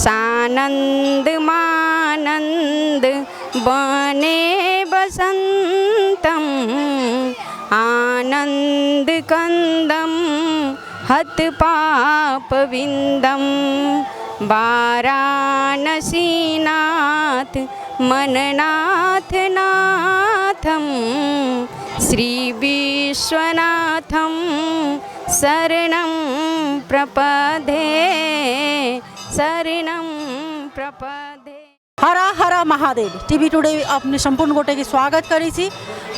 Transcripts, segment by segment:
सानन्द मानन्द बने बसन्तम आनन्द कन्दम हत पाप विन्दम वाराणसीनाथ मननाथ नाथम श्री विश्वनाथम शरणं प्रपदे शरणं प्रपदे। हर हर महादेव। टीवी टुडे अपने सम्पूर्ण गोटेके स्वागत करै छी।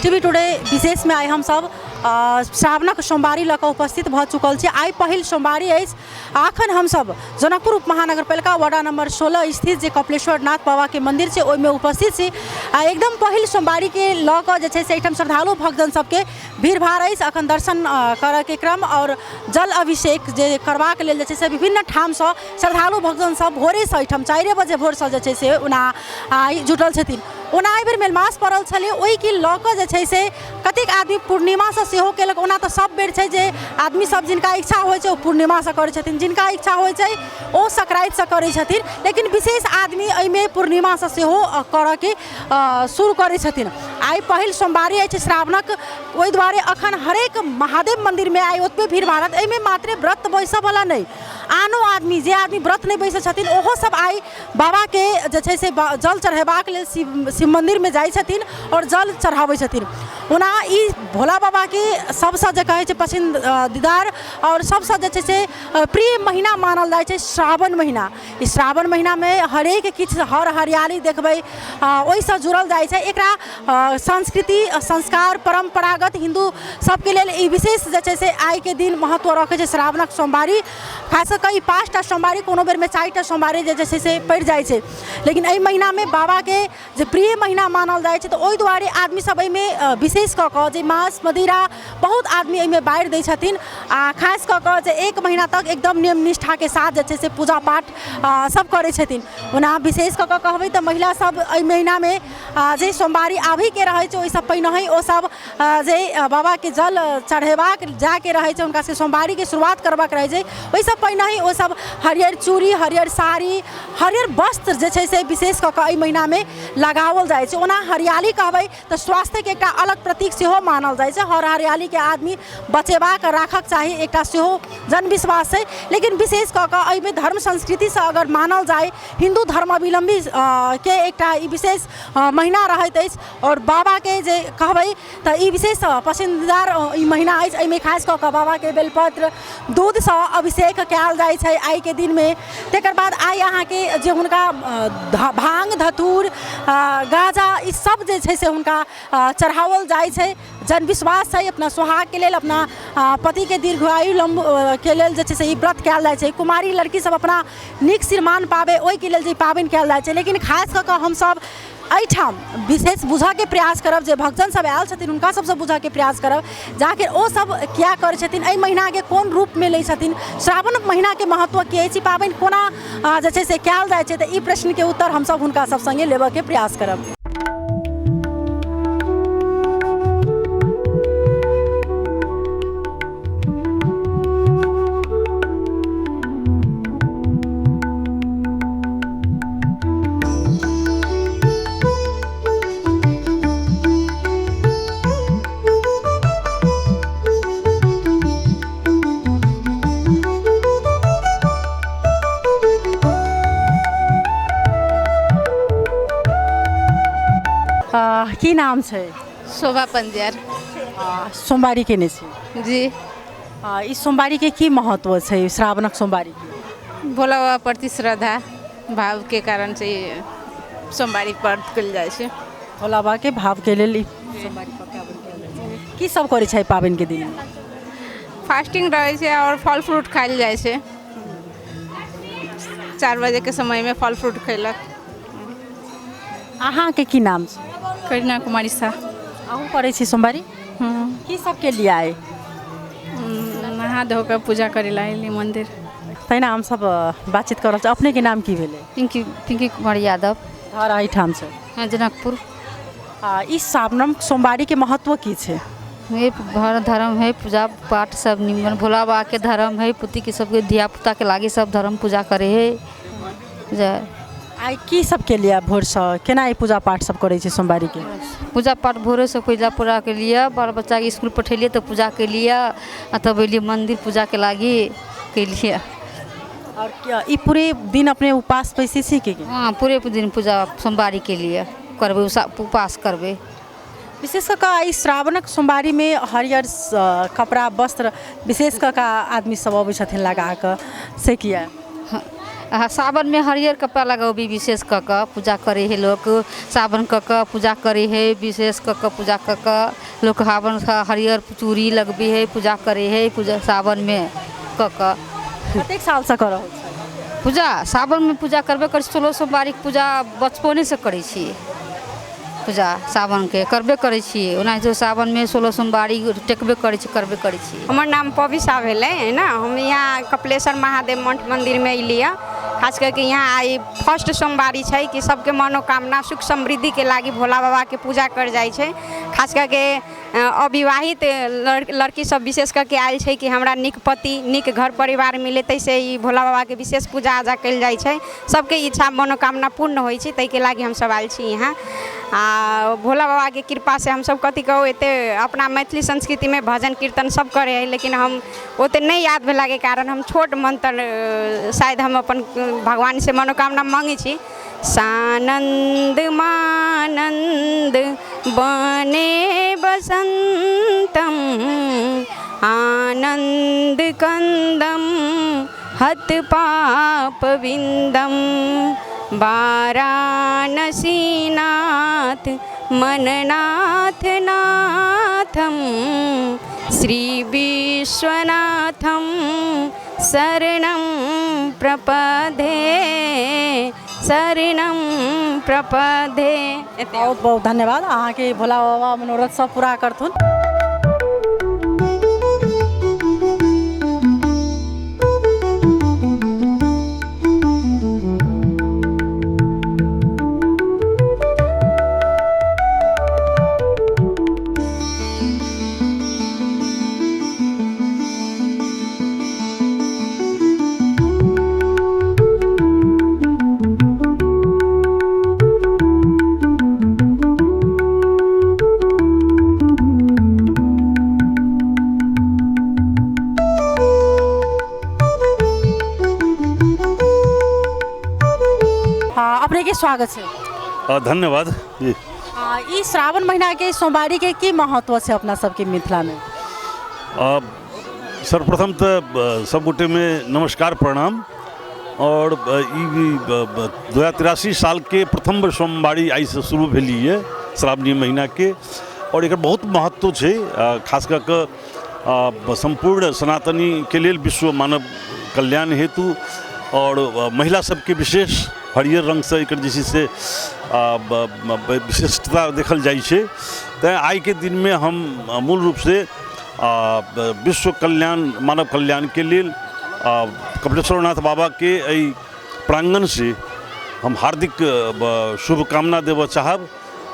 टीवी टुडे विशेषमे आइ हमसब श्रावणक सोमवारी लऽ कऽ उपस्थित भऽ चुकल छी। आइ पहिल सोमवारी अछि। अखन हमसब जनकपुर उप महानगरपालिका वार्ड नंबर 16 स्थित जे कपिलेश्वर नाथ बाबाके मन्दिर छै ओहिमे उपस्थित छी आ एकदम पहिल सोमवारीके लऽ कऽ जे छै से एहिठाम श्रद्धालु भक्तजन सबके भीड़ भाड़ अछि। अखन दर्शन करऽके क्रम आओर जल अभिषेक जे करबाक लेल जे छै से विभिन्न ठामसँ श्रद्धालु भक्तजन सब भोरेसँ एहिठाम 4 बजे भोरसँ जे छै से ओना जुटल छथिन। ओना एहिबेर मेलमास पड़ल छलै, ओहिके लऽ कऽ जे छै से कतेक आदमी पूर्णिमासँ सेहो केलक। ओना तऽ सब बेर छै जे आदमी सब जिनका इच्छा होइ छै ओ पूर्णिमासँ करै छथिन, जिनका इच्छा होइ छै ओ संक्रान्तिसँ करै छथिन, लेकिन विशेष आदमी एहिमे पूर्णिमासँ सेहो करऽके शुरू करै छथिन। आइ पहिल सोमवारी अछि श्रावणक, ओहि दुआरे अखन हरेक महादेव मन्दिरमे आइ ओतबे भीड़ भाड़ रहत। एहिमे मात्रे व्रत बैसऽवला नहि, आनो आदमी जे आदमी व्रत नहि बैसै छथिन ओहो सब आइ बाबाके जे छै से जल चढ़ेबाक लेल शिव मन्दिरमे जाइ छथिन आओर जल चढ़ाबै छथिन। ओना ई भोला बाबाके सबसँ जे कहै छै पसन्दीदार आओर सबसँ जे छै से प्रिय महीना मानल जाइ छै श्रावण महीना। ई श्रावण महीनामे हरेक किछु हर हरियाली देखबै, ओहिसँ जुड़ल जाइ छै। एकरा संस्कृति संस्कार परम्परागत हिन्दू सबके लेल ई विशेष जे छै से आइके दिन महत्व रखै छै श्रावणक सोमवारी। खास कऽ कऽ ई 5टा सोमवारी, कोनो बेरमे 4टा सोमवारी जे छै से पड़ि जाइ छै, लेकिन एहि महीनामे बाबाके जे प्रिय महीना मानल जाइ छै तऽ ओहि दुआरे आदमी सब एहिमे विशेष कऽ कऽ जे माँस मदिरा बहुत आदमी एहिमे बारि दै छथिन आ खास कऽ कऽ जे 1 महीना तक एकदम नियम निष्ठाके साथ जे छै से पूजा पाठ सब करै छथिन। ओना विशेष कऽ कऽ कहबै तऽ महिला सब एहि महीनामे जे सोमवारी आबैके रहै छै ओहिसँ पहिनहि ओ सब जे बाबाके जल चढ़ेबाक जाके रहै छै, हुनका सबके सोमवारीके शुरुआत करबाक रहै छै, ओहिसँ पहिनहि ओ सब हरियर चूड़ी हरियर साड़ी हरियर वस्त्र जे छै से विशेष कऽ कऽ एहि महीनामे लगाओल जाइ छै। ओना हरियाली कहबै तऽ स्वास्थ्यके एकटा अलग प्रतीक सेहो मानल जाइ छै। हर हरियालीके आदमी बचेबाक राखक चाही, एकटा सेहो जनविश्वास छै। लेकिन विशेष कऽ कऽ एहिमे धर्म संस्कृतिसँ अगर मानल जाय हिन्दू धर्मावलम्बी के एकटा ई विशेष महीना रहैत अछि आओर बाबाके जे कहबै तऽ ई विशेष पसन्दीदार ई महीना अछि। एहिमे खास कऽ कऽ बाबाके बेलपत्र दूधसँ अभिषेक कयल जाइ छै आइके दिनमे। तकर बाद आइ अहाँके जे हुनका भाङ्ग धतूर गाँजा ई सब जे छै से हुनका चढ़ाओल जाइ छै। जनविश्वास छै अपना सुहागके लेल, अपना पतिके दीर्घायु लम्ब के लेल जे छै से ई व्रत कयल जाइ छै। कुमारी लड़की सब अपना नीक श्रीमान पाबै ओहिके लेल जे ई पाबनि कयल जाइ छै। लेकिन खास कऽ कऽ हमसब एहिठाम विशेष बुझऽके प्रयास करब जे भक्तजन सब आयल छथिन हुनका सबसँ बुझऽके प्रयास करब जाकि ओ सब किया करै छथिन, एहि महीनाके कोन रूपमे लै छथिन, श्रावण महीनाके महत्व की अछि, पाबनि कोना जे छै से कयल जाइ छै, तऽ ई प्रश्नके उत्तर हमसब हुनका सब सङ्गे लेबऽके प्रयास करब। की नाम छै? शोभा पंजियार। सोमवारी केने छी? जी। ई सोमवारीके की महत्व छै, श्रावणक सोमवारीके? भोला बाबा प्रति श्रद्धा भावके कारण से सोमवारी व्रत कयल जाइ छै। भोला बाबाके भावके लेल ई सोमवारी पाबनि कयल जाइ छै। की सब करै छै पाबनिके दिन? फास्टिंग रहै छै आओर फल फ्रूट खायल जाइ छै। 4 बजेके समयमे फल फ्रूट खयलक। अहाँके की नाम छै? करीना कुमारी साह। अहूँ करै छी सोमवारी? हँ। की सब केलियै आइ? नहा धो कऽ पूजा करै लए एली मन्दिर। तहिना हमसब बातचीत कऽ रहल छी। अपनेके नाम की भेलै? पिंकी, पिंकी कुमार यादव। घर एहिठाम छै? हँ, जनकपुर। आ ई सावनक सोमवारीके महत्व की छै? हे धर्म है, पूजा पाठ सब निमन, भोला बाबा के धर्म है, पुती के सबके धिया पुता के लागे सब धर्म पूजा करे है। जय। आइ की सब केलियै भोरसँ, केना ई पूजा पाठ सब करै छी सोमवारीके? पूजा पाठ भोरेसँ पूजा पूरा केलियै, बाल बच्चाके इसकुल पठेलियै तऽ पूजा केलियै आ तब एलियै मन्दिर पूजाके लागि केलियै। आओर ई पूरे दिन अपने उपास बैसै छी की? हँ, पूरे दिन पूजा सोमवारी केलियै करबै, उपास करबै। विशेष कऽ कऽ ई श्रावणक सोमवारीमे हरियर कपड़ा वस्त्र विशेष कऽ कऽ आदमी सब अबै छथिन लगा कऽ, से किया? हँ, सावनमे हरियर कपड़ा लगबै विशेष कऽ कऽ पूजा करै हइ लोक। सावन कऽ कऽ पूजा करै हइ, विशेष कऽ कऽ पूजा कऽ कऽ लोक सावन हरियर चूड़ी लगबै हइ, पूजा करै हइ पूजा सावनमे कऽ कऽ। कतेक सालसँ कऽ रहल छी पूजा? सावनमे पूजा करबे करै छी। 16 सोमवारीके पूजा बचपनेसँ करै छी। पूजा सावनके करबे करै छी। ओनाहितो सावनमे 16 सोमवारी टेकबे करै छी, करबे करै छी। हमर नाम पविशा भेलै है ने। हम यहाँ कपिलेश्वर महादेव मठ मन्दिरमे अयली हँ। खास करके यहाँ आइ फर्स्ट सोमवारी छै कि सबके मनोकामना सुख समृद्धिके लागि भोला बाबाके पूजा कर जाइ छै। खास करके अविवाहित लड़की सब विशेष करके आयल छै कि हमरा नीक पति, नीक घर परिवार मिले, ताहिसँ ई भोला बाबाके विशेष पूजा आजा कयल जाइ छै। सबके इच्छा मनोकामना पूर्ण होइ छै, ताहिके लागि हमसब आयल छी यहाँ। आ भोला बाबाके कृपासँ हमसब कथी कहू, एते अपना मैथिली संस्कृतिमे भजन कीर्तन सब करै हइ, लेकिन हम ओते नहि याद भेलाके कारण हम छोट मन्त्र शायद हम अपन भगवानसँ मनोकामना माँगै छी। सानन्द मानन्द बने बसन्तम, आनन्द कन्दम हत पाप विन्दम, वाराणसीनाथ मननाथ नाथम, श्री विश्वनाथम शरणं प्रपदे, शरणं प्रपदे। बहुत बहुत धन्यवाद अहाँके। भोला बाबा मनोरथ सब पूरा करथुन। अपने के स्वागत छै। धन्यवाद जी। ई श्रावण महीना के सोमवारी के की महत्व छै अपना सबके मिथिला में? सर्वप्रथम तऽ सब गोटे में नमस्कार, प्रणाम। और ई 2083 साल के प्रथम सोमवारी आइ से शुरू भेली है श्रावणी महीना के, और एकर बहुत महत्व छै। खास कऽ कऽ सम्पूर्ण सनातनी के लेल, विश्व मानव कल्याण हेतु, और महिला सबके विशेष हरियर रङ्गसँ एकर जे छै से विशिष्टता देखल जाइ छै। तैँ आइके दिनमे हम मूल रूपसँ विश्व कल्याण, मानव कल्याणके लेल कपिलेश्वरनाथ बाबाके एहि प्राङ्गणसँ हम हार्दिक शुभकामना देबऽ चाहब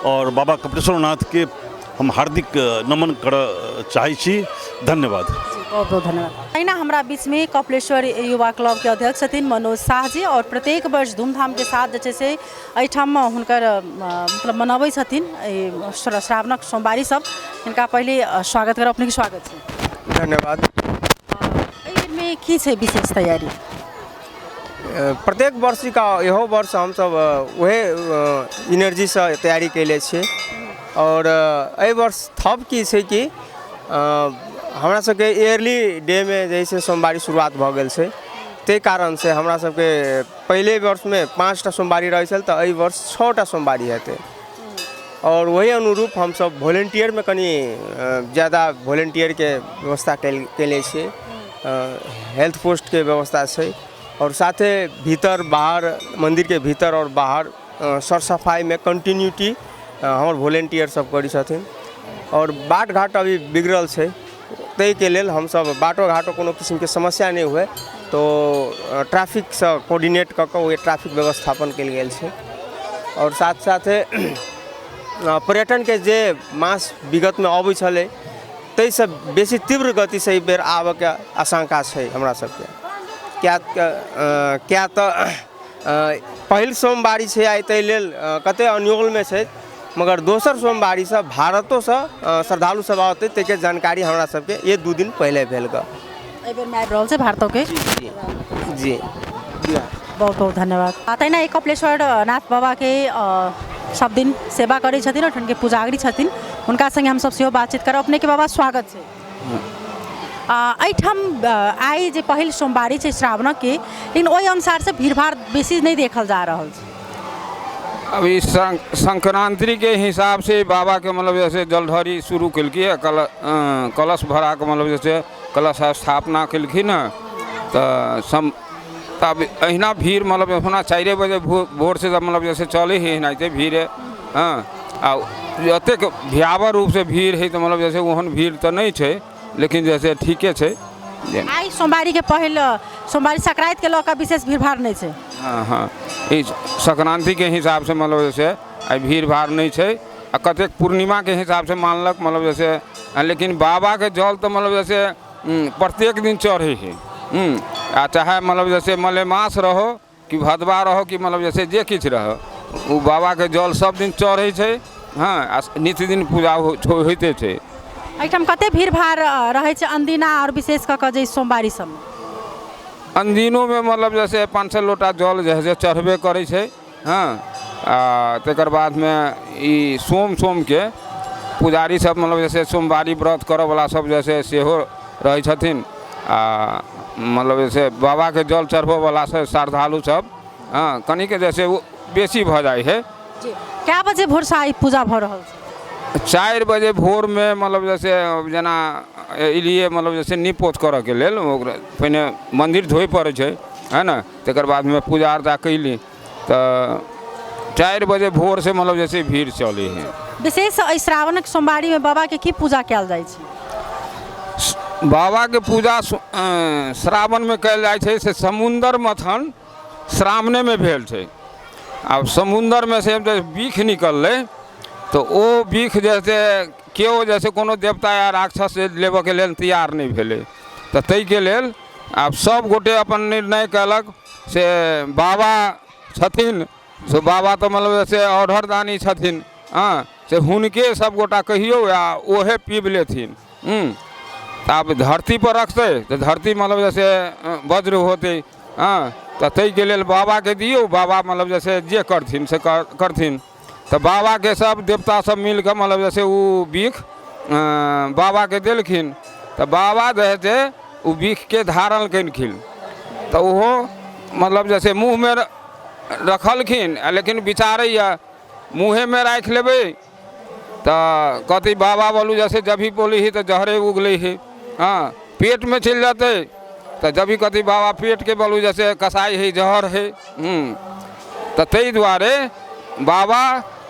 आओर बाबा कपिलेश्वरनाथके हम हार्दिक नमन करऽ चाहै छी। धन्यवाद। बहुत बहुत धन्यवाद। अहिना हमरा बीचमे कपिलेश्वर युवा क्लबके अध्यक्ष छथिन मनोज शाह जी, और प्रत्येक वर्ष धूमधामके साथ जे छै से एहिठाम हुनकर मतलब मनबै छथिन एहि श्रावणक सोमवारी सब। हिनका पहिले स्वागत करब। अपनेके स्वागत छै। धन्यवाद। एहि बेरमे की छै विशेष तैयारी? प्रत्येक वर्ष का इहो वर्ष हमसब वएह एनर्जीसँ तैयारी कयले छियै, और एहि वर्ष थप की छै कि हमरा सबके ईयरली डेमे जे छै सोमवारी शुरुआत भऽ गेल छै, ताहि कारणसँ हमरा सबके पहिले वर्षमे 5टा सोमवारी रहै छल, तऽ एहि वर्ष 6टा सोमवारी हेतै, और वही अनुरूप हमसब वॉलेंटियरमे कनि ज्यादा वॉलेंटियरके व्यवस्था कयले छियै। हेल्थ पोस्टके व्यवस्था छै, और साथे भीतर बाहर मन्दिरके भीतर और बाहर सर सफाइमे कंटिन्यूटी हमर वॉलेंटियर सब करै छथिन। और बाट घाट अभी बिगड़ल छै, ताहिके लेल हमसब बाटो घाटो कोनो किसिमके समस्या नहि हुए तो ट्रैफिकसँ कोर्डिनेट कऽ कऽ ओहि ट्रैफिक व्यवस्थापन कयल गेल छै। और साथ साथे पर्यटनके जे मास विगतमे अबै छलै ताहिसँ बेसी तीव्र गतिसँ एहि बेर आबऽके आशंका छै हमरा सबके। किया तऽ पहिल सोमवारी छै आइ, ताहि लेल कतेक अन्योलमे छै, मगर दोसर सोमवारीसँ भारतोसँ श्रद्धालु सब औतै, ताहिके जानकारी हमरा सबके 1-2 दिन पहिले भेल गऽ। एहि बेरमे आबि रहल छै भारतोके। जी। बहुत बहुत धन्यवाद। आ तहिना एक कपिलेश्वर नाथ बाबाके सब दिन सेवा करै छथिन, ओहिठामके पुजारी छथिन, हुनका संगे हमसब सेहो बातचीत करब। अपनेके बाबा स्वागत छै। एहिठाम आइ जे पहिल सोमवारी छै श्रावणके, लेकिन ओहि अनुसारसँ भीड़भाड़ बेसी नहि देखल जा रहल छै। अभी संक्रांति के हिसाब से बाबा के मतलब जैसे जलढरी शुरू केलकै, कलश भरा के मतलब जैसे कलश स्थापना केलखिन हँ, तऽ तब अहिना भीड़ मतलब अपना 4 बजे भोर से मतलब जैसे चले है एनाहिते भीड़। हँ, आ एतेक भयावह रूपसँ भीड़ है तऽ मतलब जैसे ओहन भीड़ तऽ नहि छै, लेकिन जैसे ठीके छै। आइ सोमवारीके पहिल सोमवारी संक्रांति के लऽ कऽ विशेष भीड़भाड़ नहि छै। हँ हँ, ई संक्रांतिके हिसाबसँ मतलब जैसे आइ भीड़ भाड़ नहि छै, आ कतेक पूर्णिमाके हिसाबसँ मानलक मतलब जैसे, लेकिन बाबाके जल तऽ मतलब जैसे प्रत्येक दिन चढ़ै है, आ चाहे मतलब जैसे मलेमास रहो कि भदवा रहो कि मतलब जैसे जे किछु रहो, ओ बाबाके जल सब दिन चढ़ै छै। हँ, आ नित्य दिन पूजा होइते छै। एहिठाम कते भीड़ भाड़ रहै छै अनदिना आओर विशेष कऽ कऽ जे सोमवारी सबमे? अनदिनोमे मतलब जैसे 500 लोटा जल जे है से चढ़बे करै छै। हँ, आ तकर बादमे ई सोम सोमके पुजारी सब मतलब जैसे सोमवारी व्रत करऽवला सब जैसे सेहो रहै छथिन, आ मतलब जैसे बाबाके जल चढ़बऽवला सब श्रद्धालु सब, हँ, कनिक जैसे ओ बेसी भऽ जाइ है। कए बजे भोरसँ आइ पूजा भऽ रहल छै? 4 बजे भोरमे मतलब जैसे जेना एलियै मतलब जैसे नीप पोत करऽके लेल, ओकरा पहिने मन्दिर धोइ पड़ै छै है ने, तकर बादमे पूजा अर्चा कैली, तऽ 4 बजे भोरसँ मतलब जैसे भीड़ चलै है। विशेष एहि श्रावणक सोमवारीमे बाबाके की पूजा कयल जाइ छै? बाबाके पूजा श्रावणमे कयल जाइ छै, से समुन्दर मथन श्रावणेमे भेल छै। आब समुन्दरमे से जे बिख निकललै तऽ ओ बिख जैसे केओ जैसे कोनो देवता या राक्षस लेबऽके लेल तैयार नहि भेलै, तऽ ताहिके लेल आब सब गोटे अपन निर्णय कयलक से बाबा छथिन, से बाबा तऽ मतलब जैसे औढरदानी छथिन, हँ, से हुनके सब गोटा कहियौ आ ओहे पीब लेथिन। तऽ आब धरतीपर रखतै तऽ धरती मतलब जैसे वज्र होतै। हँ, तऽ ताहिके लेल बाबाके दियौ, बाबा मतलब जैसे जे करथिन से करथिन। तऽ बाबाके सब देवता सब मिलके मतलब जैसे ओ बिख बाबाके देलखिन, तऽ बाबा जे है से ओ बिखके धारण केलखिन, तऽ ओहो मतलब जैसे मुँहमे रखलखिन, लेकिन विचारैए मुँहेमे राखि लेबै तऽ कहतै बाबा बोलू जैसे जब भी बोलै हइ तऽ जहरे उगलै हइ। हँ, पेटमे चलि जेतै तऽ जब भी कहतै बाबा पेटके बोलू जैसे कसाई हइ जहर हइ। तऽ ताहि दुआरे बाबा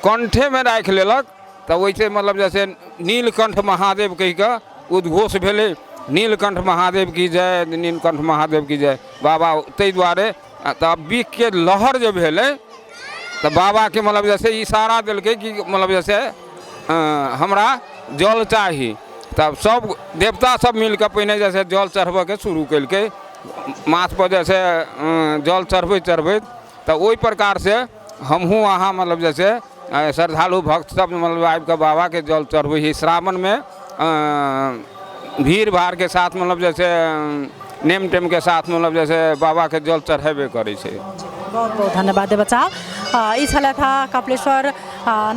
कण्ठेमे राखि लेलक, तऽ ओहिसँ मतलब जैसे नीलकण्ठ महादेव कहिकऽ उद्घोष भेलै, नीलकण्ठ महादेव की जय, नीलकण्ठ महादेव की जय बाबा। ताहि दुआरे तऽ बिखके लहर जे भेलै तऽ बाबाके मतलब जैसे इशारा देलकै कि मतलब जैसे हमरा जल चाही, तब सब देवता सब मिलके पहिने जैसे जल चढ़बऽके शुरू केलकै, माथपर जैसे जल चढ़बैत चढ़बैत, तऽ ओहि प्रकारसँ हमहूँ अहाँ मतलब जैसे श्रद्धालु भक्त सब मतलब आबिकऽ बाबाके जल चढ़बै छी। श्रावणमे भीड़ भाड़के साथ मतलब जैसे नेम टेमके साथ मतलब जैसे बाबाके जल चढ़ेबे करै छै। बहुत बहुत धन्यवाद देव साहब। ई छलथि हँ कपिलेश्वर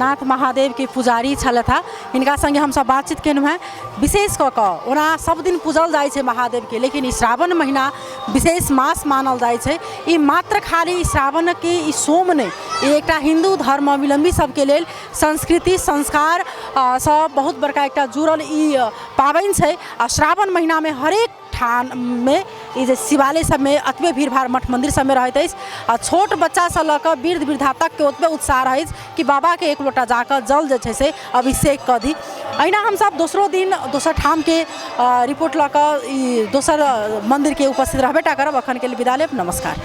नाथ महादेवके पुजारी छलथि हँ, हिनका संगे हमसब बातचीत केलहुँ हेँ। विशेष कऽ कऽ ओना सब दिन पूजल जाइ छै महादेवके, लेकिन ई श्रावण महीना विशेष मास मानल जाइ छै। ई मात्र खाली श्रावणके ई सोम नहि, ई एकटा हिन्दू धर्मावलम्बी सबके लेल संस्कृति संस्कार सँ बहुत बड़का एकटा जुड़ल ई पाबनि छै। आ श्रावण महीनामे हरेक ठाममे ई जे शिवालय सबमे अतबे भीड़भाड़ मठ मन्दिर सबमे रहैत अछि, आ छोट बच्चासँ लऽ कऽ वृद्ध वृद्धा तकके ओतबे उत्साह रहैत अछि कि बाबाके एक लोटा जाकऽ जल जे छै से अभिषेक कऽ दी। अहिना हमसब दोसरो दिन दोसर ठामके रिपोर्ट लऽ कऽ ई दोसर मन्दिरके उपस्थित रहबे टा करब। अखनके लेल विदा लेब, नमस्कार।